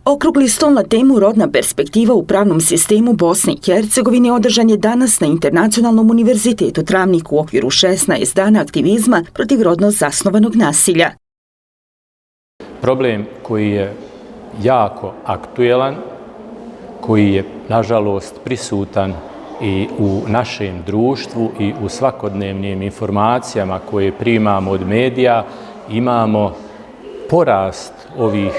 Okrugli stol na temu rodna perspektiva u pravnom sistemu Bosne i Hercegovine održan je danas na Internacionalnom univerzitetu Travnik u okviru 16 dana aktivizma protiv rodno zasnovanog nasilja. Problem koji je jako aktuelan, koji je nažalost prisutan i u našem društvu i u svakodnevnim informacijama koje primamo od medija, imamo porast ovih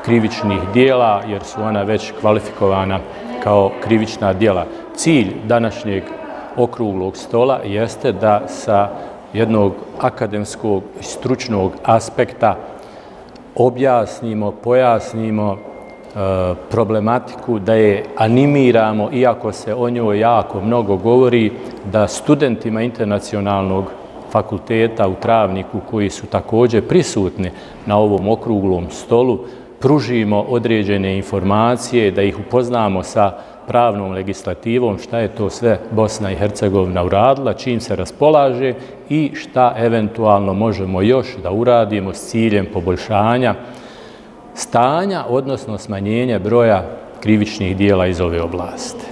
krivičnih dijela jer su ona već kvalifikovana kao krivična djela. Cilj današnjeg okruglog stola jeste da sa jednog akademskog i stručnog aspekta objasnimo, pojasnimo problematiku, da je animiramo, iako se o njoj jako mnogo govori, da studentima Internacionalnog fakulteta u Travniku, koji su također prisutni na ovom okruglom stolu, pružimo određene informacije, da ih upoznamo sa pravnom legislativom, šta je to sve Bosna i Hercegovina uradila, čim se raspolaže i šta eventualno možemo još da uradimo s ciljem poboljšanja stanja, odnosno smanjenja broja krivičnih dijela iz ove oblasti.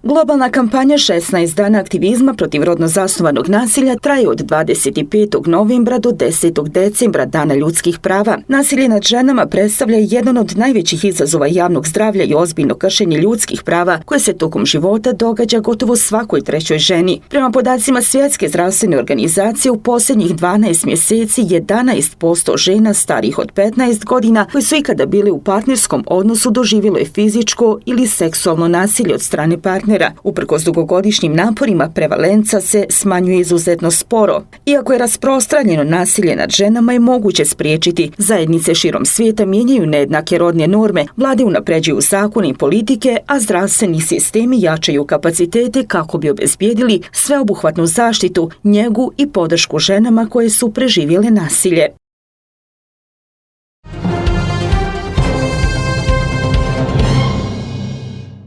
Globalna kampanja 16 dana aktivizma protiv rodno zasnovanog nasilja traje od 25. novembra do 10. decembra, Dana ljudskih prava. Nasilje nad ženama predstavlja jedan od najvećih izazova javnog zdravlja i ozbiljno kršenje ljudskih prava koje se tokom života događa gotovo svakoj trećoj ženi. Prema podacima Svjetske zdravstvene organizacije, u posljednjih 12 mjeseci 11% žena starijih od 15 godina koji su ikada bili u partnerskom odnosu doživjelo je fizičko ili seksualno nasilje od strane partnera. Uprkos dugogodišnjim naporima, prevalenca se smanjuje izuzetno sporo. Iako je rasprostranjeno nasilje nad ženama je moguće spriječiti, zajednice širom svijeta mijenjaju nejednake rodne norme, vlade unapređuju zakone i politike, a zdravstveni sistemi jačaju kapacitete kako bi obezbijedili sveobuhvatnu zaštitu, njegu i podršku ženama koje su preživjele nasilje.